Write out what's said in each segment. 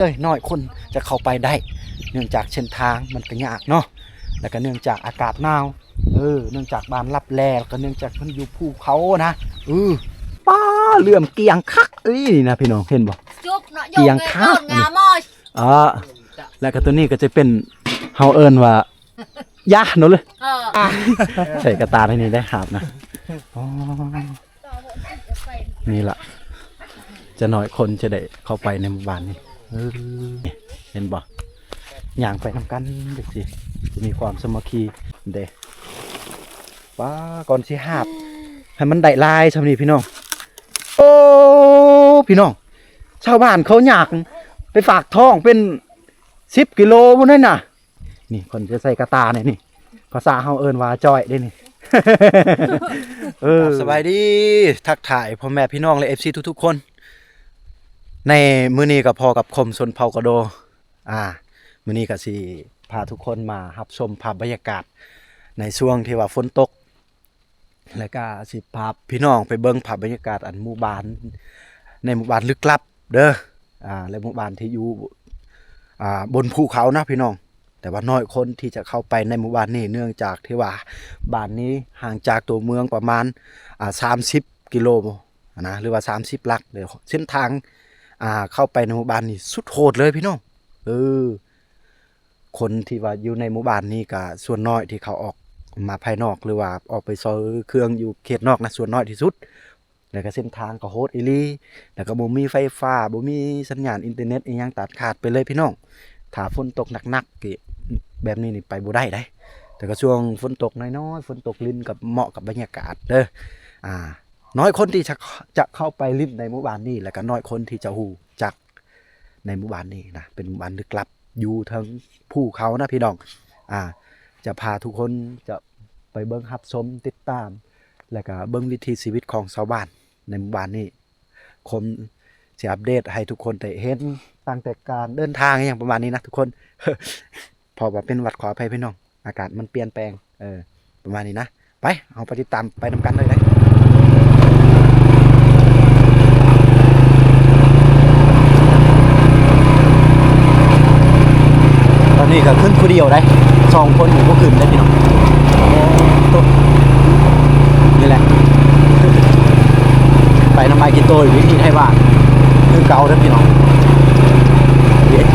ເອີຍ ນ້ອຍຄົນຈະເຂົ້າໄປໄດ້ ເນື່ອງຈາກເສັ້ນທາງມັນກໍຍາກເນາະ ແລ້ວກໍເນື່ອງຈາກອາກາດໜາວ ເອີ ເນື່ອງຈາກບ້ານລັບແລ ແລ້ວກໍເນື່ອງຈາກເພິ່ນຢູ່ພູເຂົານະ ເອີ ປ້າ ເຫຼື້ອມກ້ຽງຄັກອີ່ນະ ພີ່ນ້ອງເຫັນບໍ່? ຈຸບເນາະ ກ້ຽງຄັກ ໂຍກເລີຍ ໂດນງາມອຍ ອ່າ ແລ້ວກໍຕົວນີ້ກໍຈະເປັນ ເຮົາເອີ້ນວ່າ ຢາເນາະເລີຍ ເອີ ໃສ່ກະຕ່າໃນນີ້ໄດ້ຫາບນະ ອໍ ນີ້ລະ ຈະນ້ອຍຄົນຈະໄດ້ເຂົ້າໄປໃນໝູ່ບ້ານນີ້ ເອີ ເຫັນບໍ່? ຍ່າງໄປນຳກັນຈັ່ງຊີ້ ຈະມີຄວາມສາມັກຄີເດ້ ປ້າ ກ່ອນຊິຫາບໃຫ້ມັນໄດ້ຫຼາຍຊ່ຳນີ້ ພີ່ນ້ອງ ໂອ້ ພີ່ນ້ອງ ຊາວບ້ານເຂົາຍ່າງໄປຝາກທ້ອງເປັນສິບກິໂລພຸ້ນນະ ນີ້ເພິ່ນຈະໃສ່ກະຕ່າໃນນີ້ ພາສາເຮົາເອີ້ນວ່າຈ້ອຍເດ້ນີ້ ເອີ ສະບາຍດີ ທັກທາຍພໍ່ແມ່ພີ່ນ້ອງ ແລະ ເອັຟຊີ ທຸກໆຄົນ ໃນມື້ນີ້ກໍພໍ້ກັບຄົມຊົນເຜົ່າກະໂດ ອ່າ ມື້ນີ້ກໍຊິພາທຸກຄົນມາຮັບຊົມພາບບັນຍາກາດໃນຊ່ວງທີ່ວ່າຝົນຕົກ ແລ້ວກະຊິພາພີ່ນ້ອງໄປເບິ່ງພາບບັນຍາກາດ ອັນ ໝູ່ບ້ານ ໃນໝູ່ບ້ານລຶກລັບເດີ ອ່າ ແລະ ໝູ່ບ້ານທີ່ຢູ່ ອ່າ ບົນພູເຂົານະພີ່ນ້ອງ ແຕ່ວ່ານ້ອຍຄົນທີ່ຈະເຂົ້າໄປໃນໝູ່ບ້ານນີ້ ເນື່ອງຈາກທີ່ວ່າບ້ານນີ້ຫ່າງຈາກຕົວເມືອງປະມານ ອ່າ ສາມສິບກິໂລນະ ຫຼືວ່າສາມສິບຫຼັກ ແລະ ເສັ້ນທາງ ອ່າ ເຂົ້າໄປໃນໝູ່ບ້ານນີ້ສຸດໂຫດເລີຍພີ່ນ້ອງ ເອີ ຄົນທີ່ວ່າຢູ່ໃນໝູ່ບ້ານນີ້ກະສ່ວນນ້ອຍທີ່ເຂົາອອກມາພາຍນອກ ຫຼືວ່າອອກໄປຊອຍເຄື່ອງຢູ່ເຂດນອກນະ ສ່ວນນ້ອຍທີ່ສຸດ ແລ້ວກະເສັ້ນທາງກະໂຫດອີ່ຫຼີ ແລ້ວກະບໍ່ມີໄຟຟ້າ ບໍ່ມີສັນຍານອິນເຕີເນັດອີ່ຫຍັງ ຕັດຂາດໄປເລີຍພີ່ນ້ອງ ຖ້າຝົນຕົກໜັກໆ ແບບນີ້ນີ້ໄປບໍ່ໄດ້ໃດ ແຕ່ກະຊ່ວງຝົນຕົກນ້ອຍໆ ຝົນຕົກລິນກະເໝາະກັບບັນຍາກາດເດີ ອ່າ ນ້ອຍຄົນທີ່ຈະ ຈະເຂົ້າໄປຫຼິ້ນໃນໝູ່ບ້ານນີ້ ແລ້ວກະນ້ອຍຄົນທີ່ຈະຮູ້ຈັກ ໃນໝູ່ບ້ານນີ້ນະ ເປັນໝູ່ບ້ານລຶກລັບ ຢູ່ເທິງພູເຂົານະພີ່ນ້ອງ ອ່າ ຈະພາທຸກຄົນຈະໄປເບິ່ງຮັບຊົມຕິດຕາມ ແລ້ວກະເບິ່ງວິຖີຊີວິດຂອງຊາວບ້ານໃນໝູ່ບ້ານນີ້ ຄົມຊິອັບເດດໃຫ້ທຸກຄົນໄດ້ເຫັນ ຕັ້ງແຕ່ການເດີນທາງຫຍັງປະມານນີ້ນະທຸກຄົນ ເພາະວ່າເປັນຫວັດ ຂໍອະໄພພີ່ນ້ອງ ອາກາດມັນປ່ຽນແປງ ເອີ ປະມານນີ້ນະ ໄປ ເຮົາໄປຕິດຕາມໄປນຳກັນເລີຍເດ້ ຕອນນີ້ກໍຂຶ້ນຜູ້ດຽວໄດ໋ ສອງຄົນນີ້ບໍ່ຂຶ້ນເດ້ພີ່ນ້ອງ ໂອ້ ໂຕ ນີ້ແຫຼະ ໄປນຳໄມ້ກິໂຕຍ ວິຖີໄທບ້ານ ຄືເກົ່າເດີພີ່ນ້ອງ ເອີ ສ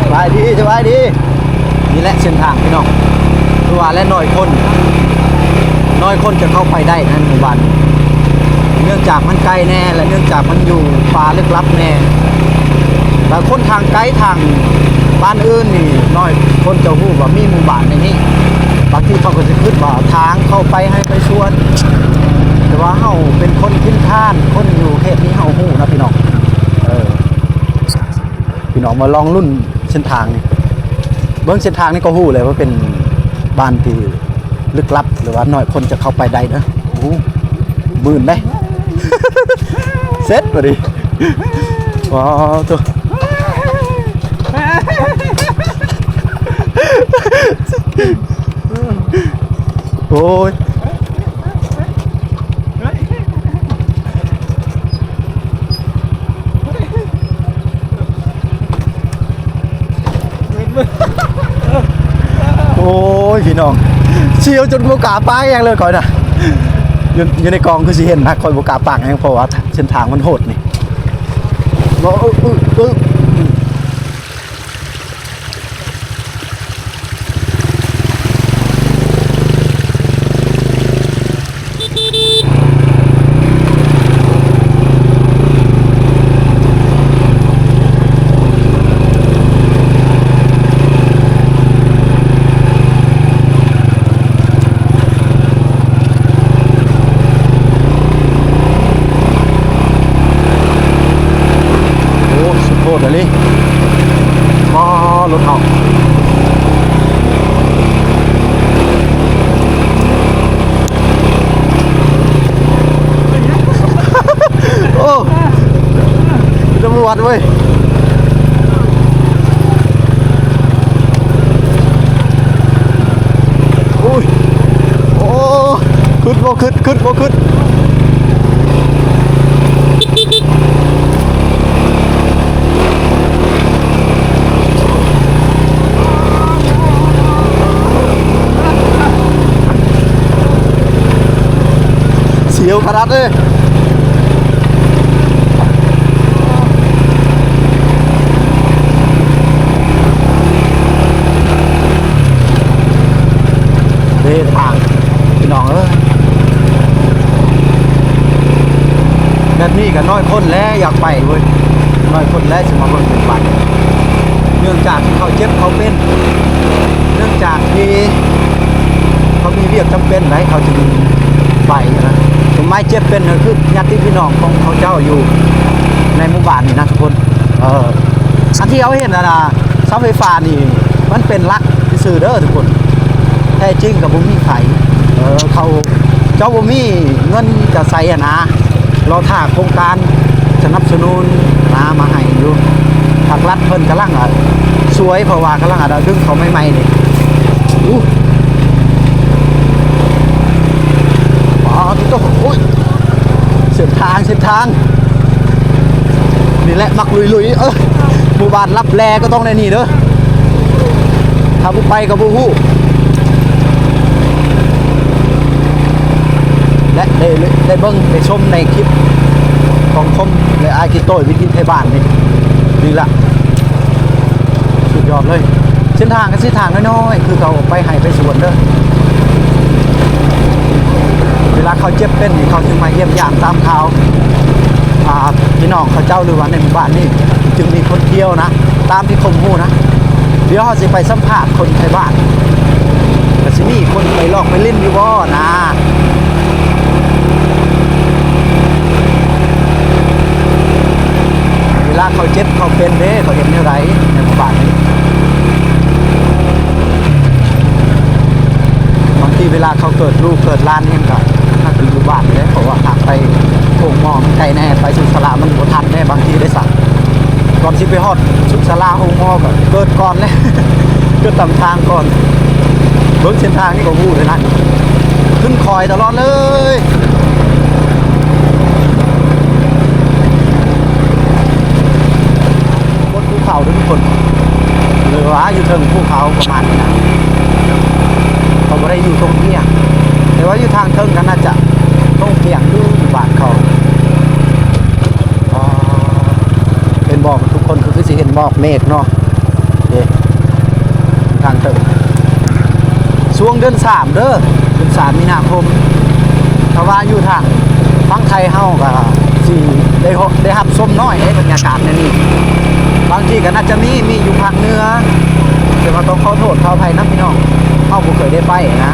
ະບາຍດີ ສະບາຍດີ. ນີ້ແຫຼະເສັ້ນທາງພີ່ນ້ອງ ຄືວ່າແຫຼະ ນ້ອຍຄົນ ນ້ອຍຄົນຈະເຂົ້າໄປໄດ້ໃນໝູ່ບ້ານນີ້ ເນື່ອງຈາກມັນໄກແດ່ ແລະ ເນື່ອງຈາກມັນຢູ່ປ່າລຶກລັບແດ່ ແລະ ຄົນທາງໄກທາງບ້ານອື່ນນີ້ ນ້ອຍຄົນຈະຮູ້ວ່າມີໝູ່ບ້ານໃນນີ້ ບາງທີເຂົາກໍຈະຄິດວ່າທາງເຂົ້າໄປໄຮ່ໄປສວນ ແຕ່ວ່າເຮົາເປັນຄົນຖິ່ນຖານ ຄົນຢູ່ເຂດນີ້ເຮົາຮູ້ນະພີ່ນ້ອງ ເອີ ພີ່ນ້ອງມາລອງລຸ້ນເສັ້ນທາງນີ້ ເບິ່ງເສັ້ນທາງນີ້ກໍຮູ້ເລີຍວ່າເປັນບ້ານທີ່ລຶກລັບ ຫຼືວ່າໜ້ອຍຄົນຈະເຂົ້າໄປໄດ້ເດີ ໂອ້ ໝື່ນເດ້ ເສັດບາດນີ້ ວ້າວ ໂທ້ ໂອ້ຍ ໂອ້ຍ ພີ່ນ້ອງ ຊິວຈົນບໍ່ກ້າປາກຫຍັງເລີຍຂ້ອຍນະ ຢູ່ ຢູ່ໃນກ້ອງຄືຊິເຫັນນະ ຂ້ອຍບໍ່ກ້າປາກຫຍັງ ເພາະວ່າເສັ້ນທາງມັນໂຫດນີ້ ບໍ່ ອຶ ອຶ ອຶ. ໂອ້ ສຸດໂຫດອີ່ຫຼີ ອໍ ລົດເຮົາ ໂອ້ ຕຳຫຼວດເວີຍ ໂອ້ຍ ໂອ້ ຄຶດບໍ່ຄຶດ ຄຶດບໍ່ຄຶດ. ເອີວຂະໜາດເລີຍ ເດີນທາງ ພີ່ນ້ອງເອີຍ ແບບນີ້ກໍນ້ອຍຄົນແຫຼະຢາກໄປເວີຍ ນ້ອຍຄົນແຫຼະຊິມາເບິ່ງເປັນບັດ ເນື່ອງຈາກທີ່ເຂົາເຈັບເຂົາເປັນ ເນື່ອງຈາກທີ່ເຂົາມີວຽກຈຳເປັນໃດ ເຂົາຈຶ່ງໄປນະ ສ່ວນຫຼາຍເຈັບເປັນກໍຄືຍາດຕິພີ່ນ້ອງຂອງເຂົາເຈົ້າຢູ່ໃນໝູ່ບ້ານນີ້ນະທຸກຄົນ ເອີ ອັນທີ່ເຮົາເຫັນຫັ້ນນະ ເສົາໄຟຟ້ານີ້ມັນເປັນຫຼັກຊື່ໆເດີທຸກຄົນ ແທ້ຈິງກໍບໍ່ມີໃຜ ເອີ ເຂົາເຈົ້າບໍ່ມີເງິນຈະໃຊ້ຫັ້ນນະ ລໍຖ້າໂຄງການສະໜັບສະໜູນນະມາໃຫ້ຢູ່ ພາກລັດເພິ່ນກຳລັງ ອາ ຊ່ວຍ ເພາະວ່າກຳລັງ ອາ ດຶງເຂົ້າໃໝ່ໆນີ້ ໂອ້ ປາດຕິໂຕ ໂອ້ຍ ເສັ້ນທາງ ເສັ້ນທາງ ນີ້ແຫຼະມັກລຸຍໆ ເອີ ໝູ່ບ້ານລັບແລກໍຕ້ອງໄດ້ນີ້ເດີ ຖ້າບໍ່ໄປກໍບໍ່ຮູ້ ແລະ ໄດ້ ໄດ້ເບິ່ງໄດ້ຊົມໃນຄລິບຂອງຄົມ ແລະ ອ້າຍກິໂຕ້ຍວິຖີໄທບ້ານນີ້ ນີ້ລະ ສຸດຍອດເລີຍ ເສັ້ນທາງກໍເສັ້ນທາງນ້ອຍໆ ຄືເຂົາໄປໄຮ່ໄປສວນເດີ ເວລາເຂົາເຈັບເປັນນີ້ ເຂົາຈຶ່ງມາຢ້ຽມຢາມຕາມຂ່າວ ອ່າ ພີ່ນ້ອງເຂົາເຈົ້າ ຫຼືວ່າໃນໝູ່ບ້ານນີ້ ຈຶ່ງມີຄົນທ່ຽວນະ ຕາມທີ່ຄົມຮູ້ນະ ດຽວເຮົາຊິໄປສຳພາດຄົນໄທບ້ານ ວ່າຊິມີຄົນໄປລອກໄປຫຼິ້ນຢູ່ບໍ່ນະ ເວລາເຂົາເຈັບເຂົາເປັນເດ້ ເຂົາເຮັດແນວໃດໃນໝູ່ບ້ານນີ້ ບາງທີເວລາເຂົາເກີດລູກເກີດຫຼານຫຍັງກໍ ມັນກໍຢູ່ບ້ານເດ້ ເພາະວ່າຫາກໄປໂຮງໝໍມັນໄກແດ່ ໄປສຸກສາລາມັນບໍ່ທັນແດ່ ບາງທີໄດ້ສະ ກ່ອນຊິໄປຮອດສຸກສາລາໂຮງໝໍກໍເກີດກ່ອນແລ້ວ ເກີດຕາມທາງກ່ອນ ເບິ່ງເສັ້ນທາງນີ້ກໍຮູ້ເລີຍນະ ຂຶ້ນຄອຍຕະຫຼອດເລີຍ ບົນພູເຂົາເດີທຸກຄົນ ຫຼືວ່າຢູ່ເທິງພູເຂົາປະມານນີ້ນະ ເຂົາບໍ່ໄດ້ຢູ່ຕົງເປ້ຍ ແຕ່ວ່າຢູ່ທາງເທິງກໍໜ້າຈະຕົງເປ້ຍຢູ່ ຢູ່ບ້ານເຂົາ ອໍ ເຫັນບໍ່ທຸກຄົນ ຄືຊິເຫັນໝອກເມກເນາະ ເດ້ ທາງເທິງ ຊ່ວງເດືອນສາມເດີ ເດືອນສາມມີນາຄົມ ຖ້າວ່າຢູ່ທາງຝັ່ງໄທເຮົາກໍຊິໄດ້ ໄດ້ຮັບຊົມໜ້ອຍເດ້ ບັນຍາກາດແນວນີ້ ບາງທີກໍໜ້າຈະມີ ມີຢູ່ພາກເໜືອ ແຕ່ວ່າຕ້ອງຂໍໂທດຂໍອະໄພນຳພີ່ນ້ອງ ເຮົາບໍ່ເຄີຍໄດ້ໄປນະ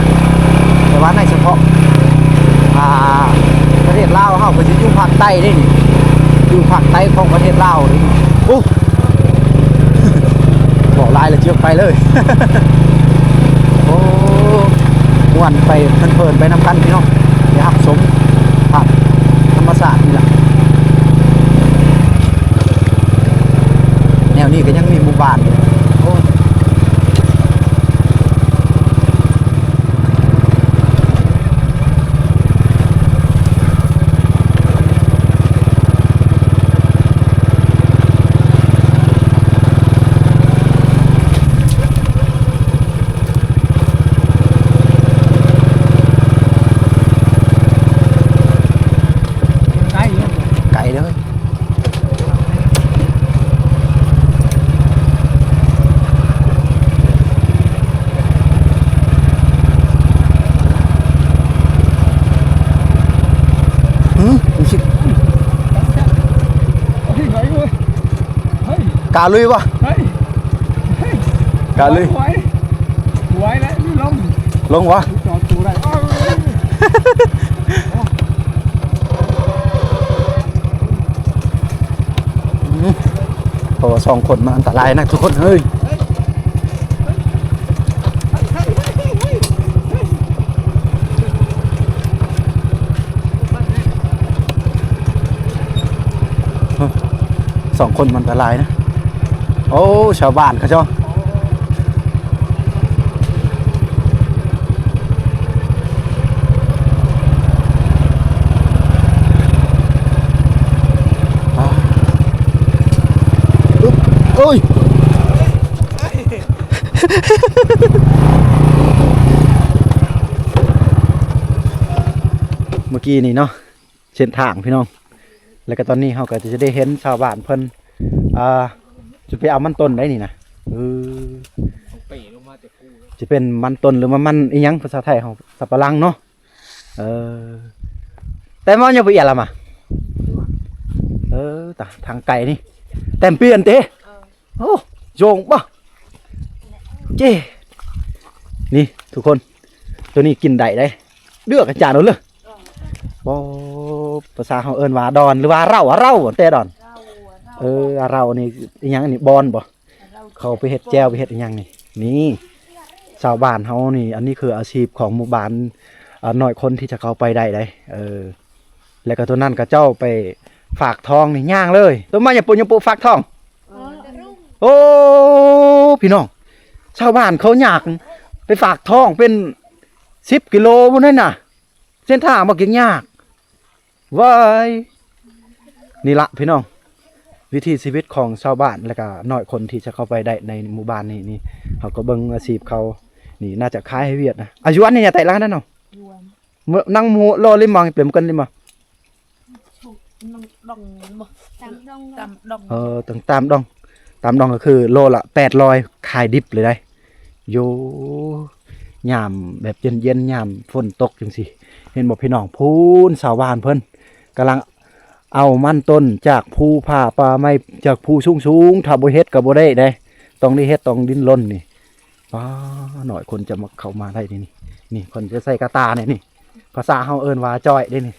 ແຕ່ວ່າໃນສະເພາະ ອ່າ ປະເທດລາວເຮົາກໍຊິຢູ່ພາກໃຕ້ເດ້ນີ້ ຢູ່ພາກໃຕ້ຂອງປະເທດລາວເດ້ນີ້ ໂອ້ ເວົ້າຫຼາຍແລ້ວຈະໄປເລີຍ ໂອ້ ມ່ວນໄປເພີນໆໄປນຳກັນພີ່ນ້ອງ ໄດ້ຮັບຊົມພາບທຳມະຊາດນີ້ລະ ແນວນີ້ກໍຍັງມີໝູ່ບ້ານຢູ່ ໂອ້. ໄກເລີຍ ໄກເລີຍ. ຫື ຮູ້ສຶກ ກາລຸຍບໍ່? ກາລຸຍ ລົງບໍ່? ອືມ ເພາະວ່າສອງຄົນມັນອັນຕະລາຍນະທຸກຄົນເອີຍ ສອງຄົນມັນອັນຕະລາຍນະ ໂອ້ ຊາວບ້ານເຂົາເຈົ້າ. ເມື່ອກີ້ນີ້ເນາະ ເສັ້ນທາງພີ່ນ້ອງ. ແລ້ວກໍຕອນນີ້ເຮົາກໍຈະໄດ້ເຫັນຊາວບ້ານເພິ່ນ ອ່າ ຈະໄປເອົາມັນຕົ້ນໄດ໋ນີ້ນະ. ເອີ ເປັນມັນຕົ້ນ ຫຼືວ່າມັນອີ່ຫຍັງ ພາສາໄທເຮົາ ສັບປະຫຼັງເນາະ. ເອີ ແຕ່ມາຍັງບໍ່ອຽນລະມາ. ເອີ ຕາ ທາງໄກນີ້ ແຕ່ມປ່ຽນເຕ. ໂອ້ ໂຍງບໍ່ເຈ້. ນີ້ທຸກຄົນ ໂຕນີ້ກິນໄດ້ເດ້ ເລືອກອາຈານເອົາເລີຍ. ບໍ່ ພາສາເຮົາເອີ້ນວ່າດອນ ຫຼືວ່າເລົາ ເລົາແຕ່ດອນ. ເອີ ເລົານີ້ອີ່ຫຍັງນີ້ ບອນບໍ່? ເຂົາໄປເຮັດແຈ່ວ ໄປເຮັດອີ່ຫຍັງນີ້. ນີ້ ຊາວບ້ານເຮົານີ້ ອັນນີ້ຄືອາຊີບຂອງໝູ່ບ້ານ ອ່າ ໜ້ອຍຄົນທີ່ຈະເຂົ້າໄປໄດ້ເດ້. ເອີ ແລ້ວກໍໂຕນັ້ນກໍເຈົ້າໄປຝາກທ້ອງນີ້ ຍ່າງເລີຍ. ໂຕມາຫຍັງປຸ ຫຍັງປຸ ຝາກທ້ອງ. ໂອ້ ພີ່ນ້ອງ ຊາວບ້ານເຂົາຍາກໄປຝາກທ້ອງເປັນສິບກິໂລພຸ້ນນະ. ເສັ້ນທາງບັກຍາກ ວາຍ ນີ້ລະພີ່ນ້ອງ ວິຖີຊີວິດຂອງຊາວບ້ານ ແລ້ວກະໜ້ອຍຄົນທີ່ຈະເຂົ້າໄປໄດ້ໃນໝູ່ບ້ານນີ້. ນີ້ ເຮົາກໍເບິ່ງອາຊີບເຂົາ ນີ້ໜ້າຈະຂາຍໃຫ້ຫວຽດນະ. ອາ ຢວນນີ້ຍາໄຕລາງນັ້ນເນາະ. ນັ່ງໝູລໍລິມມອງເປັມກັນລິມມອງ. ຕາມດອງ ເອີ ຕາມດອງ ຕາມດອງກໍຄືໂລລະແປດຮ້ອຍ ຂາຍດິບເລີຍໄດ໋. ໂຢ ຍາມແບບເຢັນໆ ຍາມຝົນຕົກຈັ່ງຊີ້ ເຫັນບໍ່ພີ່ນ້ອງ ພຸ້ນຊາວບ້ານເພິ່ນກຳລັງເອົາມັນຕົ້ນຈາກພູຜາປ່າໄມ້ ຈາກພູສູງໆ. ຖ້າບໍ່ເຮັດກໍບໍ່ໄດ້ເດ້ ຕ້ອງໄດ້ເຮັດ ຕ້ອງດີ້ນລົນນີ້. ປ້າ ໜ້ອຍຄົນຈະມາເຂົ້າມາໄດ້ນີ້. ນີ້ ນີ້ເພິ່ນຈະໃສ່ກະຕ່າແນ່ນີ້ ພາສາເຮົາເອີ້ນວ່າຈ້ອຍເດ້ນີ້.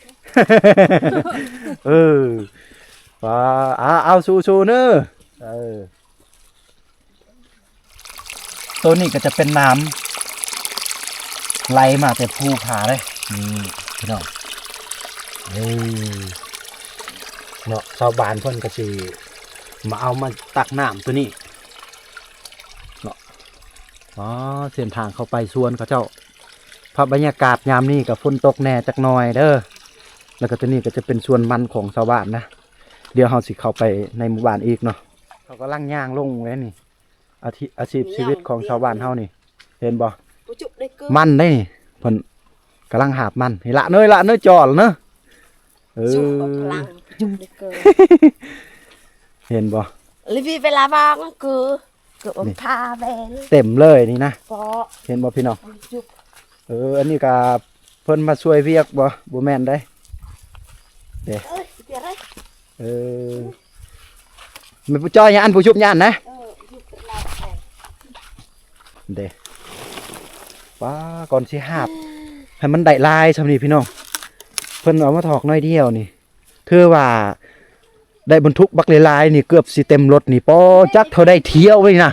ເອີ ປ້າ ອາ ເອົາ ສູ້ໆ ເດີ. ເອີ ໂຕນີ້ກໍຈະເປັນນ້ຳໄຫຼມາແຕ່ພູຜາເດ້ ນີ້ພີ່ນ້ອງ. ເອີ ເນາະ ຊາວບ້ານເພິ່ນກໍຊິມາເອົາ ມາຕັກນ້ຳໂຕນີ້ເນາະ. ອໍ ເສັ້ນທາງເຂົ້າໄປສວນເຂົາເຈົ້າ. ພາບບັນຍາກາດຍາມນີ້ກໍຝົນຕົກແດ່ຈັກໜ້ອຍເດີ. ແລ້ວກໍໂຕນີ້ກໍຈະເປັນສວນມັນຂອງຊາວບ້ານນະ. ດຽວເຮົາຊິເຂົ້າໄປໃນໝູ່ບ້ານອີກເນາະ. ເຂົາກຳລັງຍ່າງລົງເລີຍນີ້. ອາທິ ອາຊີບຊີວິດຂອງຊາວບ້ານເຮົານີ້ ເຫັນບໍ່? ມັນເດ້ນີ້ ເພິ່ນກຳລັງຫາບມັນ. ນີ້ລະເນີຍ ລະເນີຍ ຈອລເນີ. ເອີ ເຫັນບໍ່? ເຕັມເລີຍນີ້ນະ. ເຫັນບໍ່ພີ່ນ້ອງ? ເອີ ອັນນີ້ກະເພິ່ນມາຊ່ວຍວຽກບໍ່? ບໍ່ແມ່ນເດ້. ເດ້ ເອີ ແມ່ນຜູ້ຈ້ອຍຍາອັນ ຜູ້ຊຸບຍາອັນນະ. ເດ້ ປ້າ ກ່ອນຊິຫາບໃຫ້ມັນໄດ້ຫຼາຍຊ່ຳນີ້ພີ່ນ້ອງ ເພິ່ນເອົາມາຖອກໜ້ອຍດຽວນີ້ ຖືວ່າໄດ້ບັນທຸກບັກຫຼາຍໆນີ້ ເກືອບຊິເຕັມລົດນີ້. ປໍ ຈັກເທົ່າໃດຖ້ຽວນີ້ນະ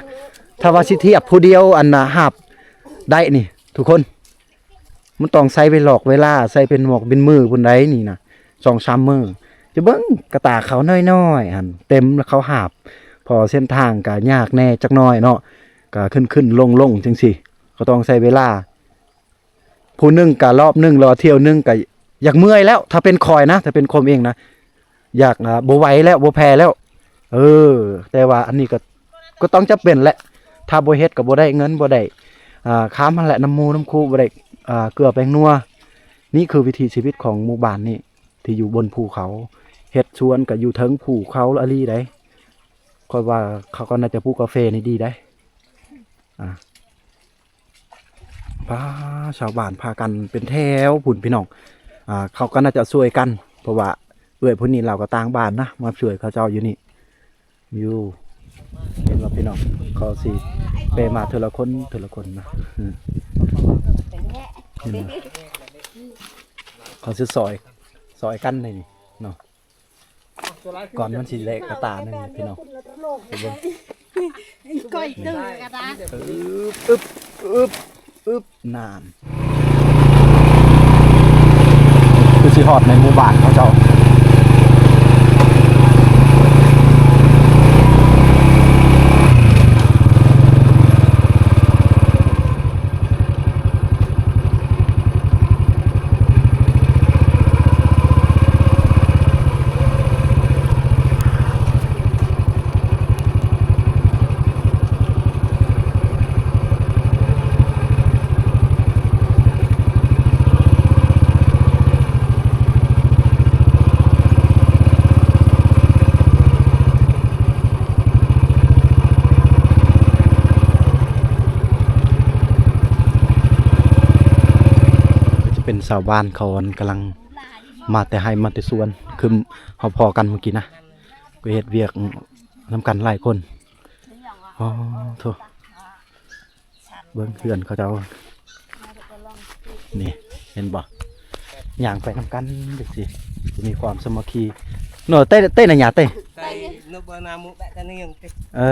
ຖ້າວ່າຊິທຽບຜູ້ດຽວ ອັນນະ ຫາບໄດ້ນີ້ທຸກຄົນ. ມັນຕ້ອງໃຊ້ເວລອກເວລາ ໃຊ້ເປັນໝອກເປັນມື້ພຸ້ນໃດນີ້ນະ ສອງສາມມື້. ຈະເບິ່ງກະຕ່າເຂົານ້ອຍໆຫັ້ນ ເຕັມແລ້ວເຂົາຫາບ ເພາະເສັ້ນທາງກະຍາກແດ່ຈັກໜ້ອຍເນາະ ກະຂຶ້ນໆລົງໆຈັ່ງຊີ້ ກໍຕ້ອງໃຊ້ເວລາ. ຜູ້ໜຶ່ງກະລອບໜຶ່ງ ຫຼືວ່າຖ້ຽວໜຶ່ງກະຢາກເມື່ອຍແລ້ວ ຖ້າເປັນຂ້ອຍນະ ຖ້າເປັນຄວາມເອງນະ ຢາກ ອ່າ ບໍ່ໄຫວແລ້ວ ບໍ່ແຜ່ແລ້ວ. ເອີ ແຕ່ວ່າອັນນີ້ກໍ ກໍຕ້ອງຈຳເປັນແຫຼະ ຖ້າບໍ່ເຮັດກໍບໍ່ໄດ້ເງິນ ບໍ່ໄດ້ ອ່າ ຄາມຫັ້ນແຫຼະ ນຳໝູ່ນຳຄູ່ ບໍ່ໄດ້ ອ່າ ເກືອແປ້ງນົວ. ນີ້ຄືວິຖີຊີວິດຂອງໝູ່ບ້ານນີ້ ທີ່ຢູ່ບົນພູເຂົາ ເຮັດສວນກໍຢູ່ເທິງພູເຂົາອີ່ຫຼີໃດ໋. ຂ້ອຍວ່າເຂົາກໍໜ້າຈະປູກກາເຟນີ້ດີໃດ໋. ອ່າ ປ້າ ຊາວບ້ານພາກັນເປັນແຖວພຸ້ນພີ່ນ້ອງ. ອ່າ ເຂົາກໍໜ້າຈະຊ່ວຍກັນ ເພາະວ່າເອື້ອຍຜູ້ນີ້ລາວກໍຕ່າງບ້ານນະ ມາຊ່ວຍເຂົາເຈົ້າຢູ່ນີ້ ຢູ່ ເຫັນບໍ່ພີ່ນ້ອງ? ເຂົາຊິແປມາເທື່ອລະຄົນ ເທື່ອລະຄົນນະ. ອືມ ເຫັນບໍ່? ເຂົາຊິຊ່ອຍ ຊ່ອຍກັນໃນນີ້ເນາະ. ກ່ອນມັນຊິແລະກະຕ່າໜຶ່ງພີ່ນ້ອງ ໄປເບິ່ງ ກ້ອຍຕື້ກະດາ ອຶບ ອຶບ ອຶບ ອຶບ ນານ ຄືຊິຮອດໃນໝູ່ບ້ານເຂົາເຈົ້າ. ຊາວບ້ານເຂົາກຳລັງມາແຕ່ໄຮ່ມາແຕ່ສວນ ຄືເຮົາພໍ້ກັນມື້ກີ້ນະ ໄປເຮັດວຽກນຳກັນຫຼາຍຄົນ. ອໍ ໂທ້ ເບິ່ງເຮືອນເຂົາເຈົ້າ ນີ້ ເຫັນບໍ່? ຍ່າງໄປນຳກັນຈັ່ງຊີ້ ຈະມີຄວາມສາມັກຄີເນາະ. ເຕະ ເຕະນະຫຍາເຕະ ເອີ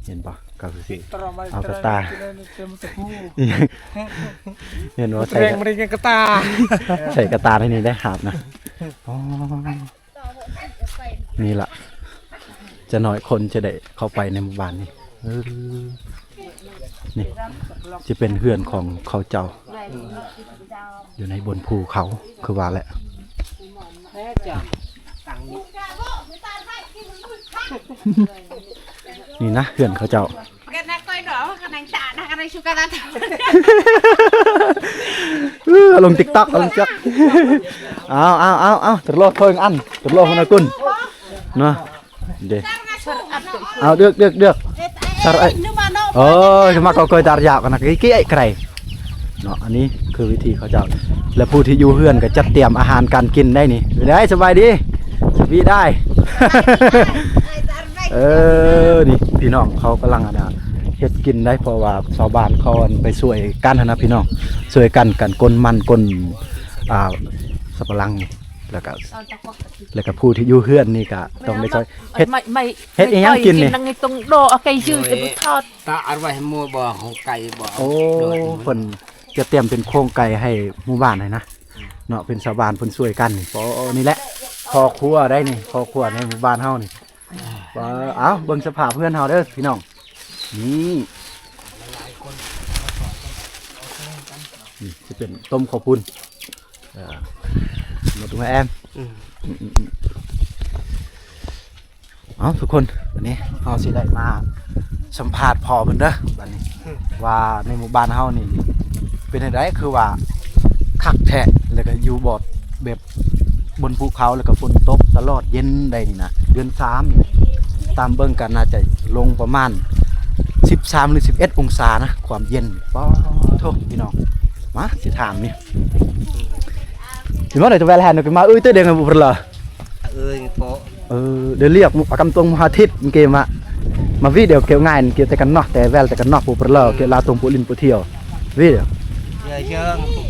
ເຫັນບໍ່? ເຂົາຄືຊິເອົາກະຕ່າ ເຫັນບໍ່? ໃສ່ກະຕ່າ ໃສ່ກະຕ່າໃນນີ້ໄດ້ຫາບນະ. ອໍ ນີ້ລະ ຈະໜ້ອຍຄົນຈະໄດ້ເຂົ້າໄປໃນໝູ່ບ້ານນີ້. ເອີ ນີ້ຈະເປັນເຮືອນຂອງເຂົາເຈົ້າ ຢູ່ໃນບົນພູເຂົາ ຄືວ່າແຫຼະ. ນີ້ນະ ເຮືອນເຂົາເຈົ້າ. ເອີ ລົງຕິກຕັອກ ລົງຕິກຕັອກ. ເອົາ ເອົາ ເອົາ ເອົາ ທະເລາະເຖິງອັນ ທະເລາະຄົນລະກຸນເນາະ. ເດ້ ເອົາ ເດືອກ ເດືອກ ເດືອກ ສາຣະໄອ ໂອ້ຍ ມາກໍກອຍຕາຣະຍາກະນະ ກິ້ໄອໄກຣເນາະ. ອັນນີ້ຄືວິທີເຂົາເຈົ້າ ແລະ ຜູ້ທີ່ຢູ່ເຮືອນກໍຈັດຕຽມອາຫານການກິນໄດ້ນີ້. ໄດ້ ສະບາຍດີ ສະບາຍດີ. ເອີ ນີ້ພີ່ນ້ອງເຂົາກຳລັງ ອັນນ່າ ເຮັດກິນໄດ້ ເພາະວ່າຊາວບ້ານເຂົາ ອັນ ໄປຊ່ວຍກັນຫັ້ນນະພີ່ນ້ອງ ຊ່ວຍກັນ ກັນກົ້ນມັນ ກົ້ນ ອ່າ ສັບປະຫຼັງນີ້ ແລ້ວກະ ແລ້ວກະຜູ້ທີ່ຢູ່ເຮືອນນີ້ກະຕ້ອງໄດ້ຊ່ອຍເຮັດ ເຮັດອີ່ຫຍັງກິນນີ້? ໂອ້ຍ ຕາອາໄວ້ໃຫ້ໝູ່ບໍ່ ໂຄງໄກ່ບໍ່. ໂອ້ ເພິ່ນຈະຕຽມເປັນໂຄງໄກ່ໃຫ້ໝູ່ບ້ານໃຫ້ນະເນາະ ເປັນຊາວບ້ານເພິ່ນຊ່ວຍກັນນີ້. ໂອ້ ນີ້ແຫຼະພໍ່ຄົວໄດ໋ນີ້ ພໍ່ຄົວໃນໝູ່ບ້ານເຮົານີ້. ເອົາ ເບິ່ງສະພາບເຮືອນເຮົາເດີພີ່ນ້ອງ ນີ້ ນີ້ຊິເປັນຕົ້ມເຂົ້າປຸ້ນ ເອີ ໝົດແອມ ອືມ ອືມ ອືມ ອືມ. ເອົາ ທຸກຄົນ ບາດນີ້ເຮົາຊິໄດ້ມາສຳພາດພໍ່ເພິ່ນເດີ ບາດນີ້ ອືມ ວ່າໃນໝູ່ບ້ານເຮົານີ້ເປັນຈັ່ງໃດ ຄືວ່າຄັກແທ້ ແລ້ວກໍຢູ່ບອດແບບ ບົນພູເຂົາ ແລ້ວກໍຝົນຕົກຕະຫຼອດ ເຢັນໄດ໋ນີ້ນະ ເດືອນສາມນີ້ ຕາມເບິ່ງກໍໜ້າຈະລົງປະມານສິບສາມ ຫຼື ສິບເອັດອົງສານະ ຄວາມເຢັນ. ປາໂທ້ ພີ່ນ້ອງ ມາຊິຖາມນີ້ ເຫັນບໍ່ ໃນຕະແວລແຮນກໍມາ ເອີຍ ເຕີເດ້ງບໍ່ເປີເລີ ເອີຍ ເອີ ດຽວລຽກອາກຳຕົງມະຫາທິດ ເກມາ ມາວິດຽວ ເກວງ່າຍ ເກວແຕ່ກັນເນາະ ແຕ່ແວລແຕ່ກັນເນາະ ບໍ່ເປີເລີ ເກວລາຕົງ ບໍ່ຫຼິ້ນບໍ່ທ່ຽວ ວິດຽວ ເຢີເຢີ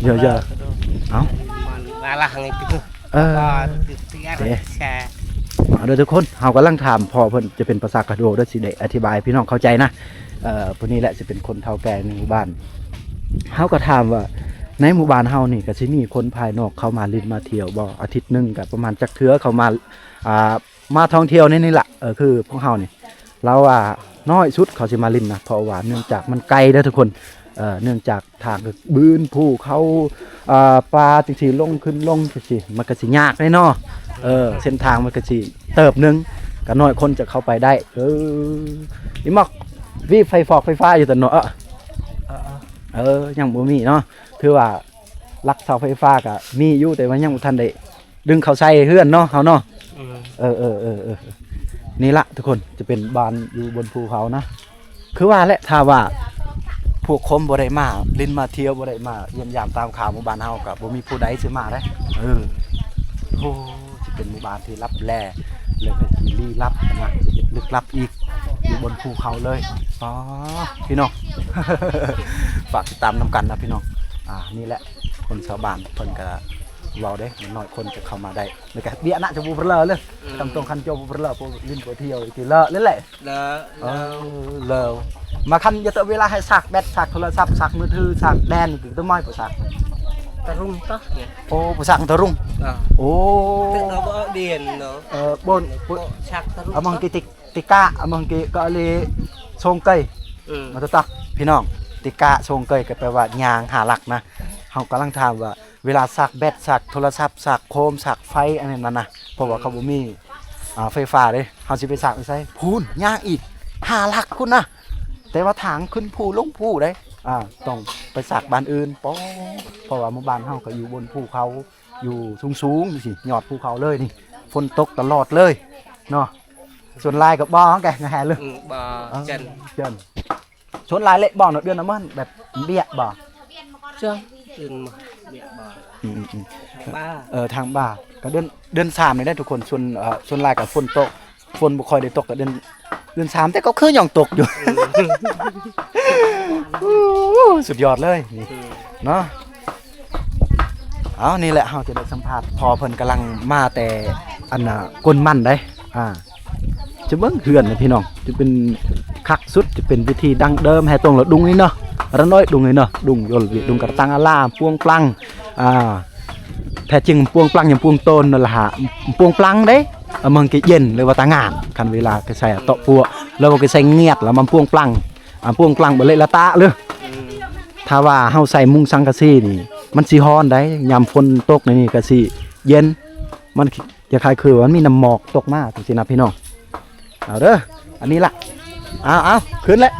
ເຢີເຢີ ເອົ້າ ລາລາງ ເອີ ເດ້ ເອົາເດີທຸກຄົນ ເຮົາກຳລັງຖາມພໍ່ເພິ່ນ ຈະເປັນພາສາກະໂດ ເດີ ຊິໄດ້ອະທິບາຍໃຫ້ພີ່ນ້ອງເຂົ້າໃຈນະ. ເອີ ຜູ້ນີ້ແຫຼະຊິເປັນຄົນເຖົ້າແກ່ໃນໝູ່ບ້ານ. ເຮົາກໍຖາມວ່າ ໃນໝູ່ບ້ານເຮົານີ້ ກໍຊິມີຄົນພາຍນອກເຂົ້າມາຫຼິ້ນມາທ່ຽວບໍ່? ອາທິດໜຶ່ງກໍປະມານຈັກເທື່ອເຂົ້າມາ ອ່າ ມາທ່ອງທ່ຽວໃນນີ້ລະ ເອີ ຄືພວກເຮົານີ້ ລາວວ່ານ້ອຍສຸດເຂົາຊິມາຫຼິ້ນນະ ເພາະວ່າເນື່ອງຈາກມັນໄກເດີທຸກຄົນ ເອີ ເນື່ອງຈາກທາງບືນພູເຂົາ ເອີ ປ່າຈັ່ງຊີ້ ລົງຂຶ້ນລົງຈັ່ງຊີ້ ມັນກໍຊິຍາກເດ້ເນາະ ເອີ ເສັ້ນທາງມັນກໍຊິເຕີບໜຶ່ງ ກໍນ້ອຍຄົນຈະເຂົ້າໄປໄດ້. ເອີ ອີໝອກ ວີໄຟຟອກໄຟຟ້າຢູ່ຕະເນາະ ເອີ ເອີ ຍັງບໍ່ມີເນາະ ຖືວ່າຫຼັກເສົາໄຟຟ້າກໍມີຢູ່ ແຕ່ວ່າຍັງບໍ່ທັນໄດ້ ດຶງເຂົ້າໃສ່ເຮືອນເນາະ ເຮົາເນາະ ອືມ ເອີ ເອີ ເອີ ເອີ ນີ້ລະທຸກຄົນ ຈະເປັນບ້ານຢູ່ບົນພູເຂົານະ ຄືວ່າແຫຼະ ຖ້າວ່າພວກຄົນບໍ່ໄດ້ມາຫຼິ້ນມາທ່ຽວ ບໍ່ໄດ້ມາຢ້ຽມຢາມຕາມຂ່າວໝູ່ບ້ານເຮົາ ກໍບໍ່ມີຜູ້ໃດຊິມາເດ້ ເອີ ໂອ້ ຊິເປັນໝູ່ບ້ານທີ່ລັບແລ ແລ້ວກໍທີ່ລີ້ລັບນະ ລຶກລັບອີກ ຢູ່ບົນພູເຂົາເລີຍ. ອໍ ພີ່ນ້ອງ ຝາກຕິດຕາມນຳກັນນະພີ່ນ້ອງ ອ່າ ນີ້ແຫຼະ ຄົນຊາວບ້ານເພິ່ນກໍ ເວົ້າເດ້ ມັນນ້ອຍຄົນຈະເຂົ້າມາໄດ້ ແລ້ວກະເບຍນະຈະບໍ່ເປີເລີເລີຍ ອືມ ກຳຕົງຄັນໂຈບໍ່ເປີເລີ ພວກຫຼິ້ນພວກທ່ຽວອີກເລີເລີແຫຼະ ເລີ ເອີ ເລີ ມາຄັນຢາກເວລາໃຫ້ສາກແບັດ ສາກໂທລະສັບ ສາກມືຖື ສາກແດນ ຄືຕົວມາຍບໍ່ສາກ ຕະລຸງຕະ ໂອ້ ບໍ່ສາກຕະລຸງ ໂອ້ ເອີ ບໍ່ ສາກຕະລຸງ ອາມັງກິຕິ ຕິກະ ອາມັງກິກະເລ ຊົງໄກ ອືມ ມາຕະຕັກ ພີ່ນ້ອງ ຕິກະ ຊົງໄກ ກໍແປວ່າຍ່າງຫ້າຫຼັກນະ ເຮົາກຳລັງຖາມວ່າ ເວລາສາກແບັດ ສາກໂທລະສັບ ສາກໂຄມ ສາກໄຟ ອັນນັ້ນນະ ເພາະວ່າເຂົາບໍ່ມີ ອ່າ ໄຟຟ້າເດ້ ເຮົາຊິໄປສາກຢູ່ໃສ? ພຸ້ນ ຍ່າງອີກຫ້າຫຼັກພຸ້ນນະ ແຕ່ວ່າທາງຂຶ້ນພູລົງພູເດ້ ອ່າ ຕ້ອງໄປສາກບ້ານອື່ນ ປ ເພາະວ່າໝູ່ບ້ານເຮົາກໍຢູ່ບົນພູເຂົາ ຢູ່ສູງໆ ຈັ່ງຊີ້ ຍອດພູເຂົາເລີຍນີ້ ຝົນຕົກຕະຫຼອດເລີຍເນາະ ສ່ວນຫຼາຍກໍບໍ່ແກງະແຮເລີຍ ອືມ ບໍ່ ເອີ ເຈີນ ເຈີນ. ຊົນຫຼາຍເລະບໍ່ເນາະ ເດືອນນະມັນແບບເບຍະບໍ່? ເຈົ້າ ເດືອນມາເບຍະບໍ່? ອືມໆ ທາງບ້າ ເອີ ທາງບ້າ ກໍເດືອນ ເດືອນສາມນີ້ແຫຼະທຸກຄົນ ສ່ວນ ເອີ ສ່ວນຫຼາຍກໍຝົນຕົກ ຝົນບໍ່ຄ່ອຍໄດ້ຕົກ ກໍເດືອນ ເດືອນສາມ ແຕ່ກໍຄືຍັງຕົກຢູ່ ອືມ ໂອ້ ສຸດຍອດເລີຍນີ້ ອືມ ເນາະ. ເອົາ ນີ້ແຫຼະ ເຮົາຈະໄດ້ສຳພາດພໍ່ເພິ່ນ ກຳລັງມາແຕ່ ອັນນ່າ ກົ້ນມັນເດ້ ອ່າ ຈະເບິ່ງເຮືອນນະພີ່ນ້ອງ ຈະເປັນຄັກສຸດ ຈະເປັນວິທີດັ້ງເດີມ ແຮ່ຕົງລະດຸງນີ້ເນາະ ລະນ້ອຍດຸງນີ້ເນາະ ດຸງຢົນ ອືມ ດຸງກະຕັງອາລາມ ປວງປລັງ ອ່າ ແທ້ຈິງປວງປລັງ ຍັງປວງໂຕນນັ້ນລະຫະ ປວງປລັງເດ້ ເອົາມັນກະເຢັນ ຫຼືວ່າຕາງານ ຄັນເວລາກະໃສ່ເຕາະປົວ ແລ້ວກໍໃສ່ງຽດ ແລ້ວມັນປວງປລັງ ອ່າ ປວງປລັງບໍ່ເລະລະຕະເລີ ອືມ ຖ້າວ່າເຮົາໃສ່ມຸງສັງກະສີນີ້ ມັນຊິຮ້ອນໄດ໋ ຍາມຝົນຕົກໃນນີ້ກະຊິເຢັນ ມັນ ຄ້າຍໆຄືມັນມີນ້ຳໝອກຕົກມາຈັ່ງຊີ້ນະພີ່ນ້ອງ ເອົາເດີ ອັນນີ້ລະ ເອົາໆ ຂຶ້ນແຫຼະ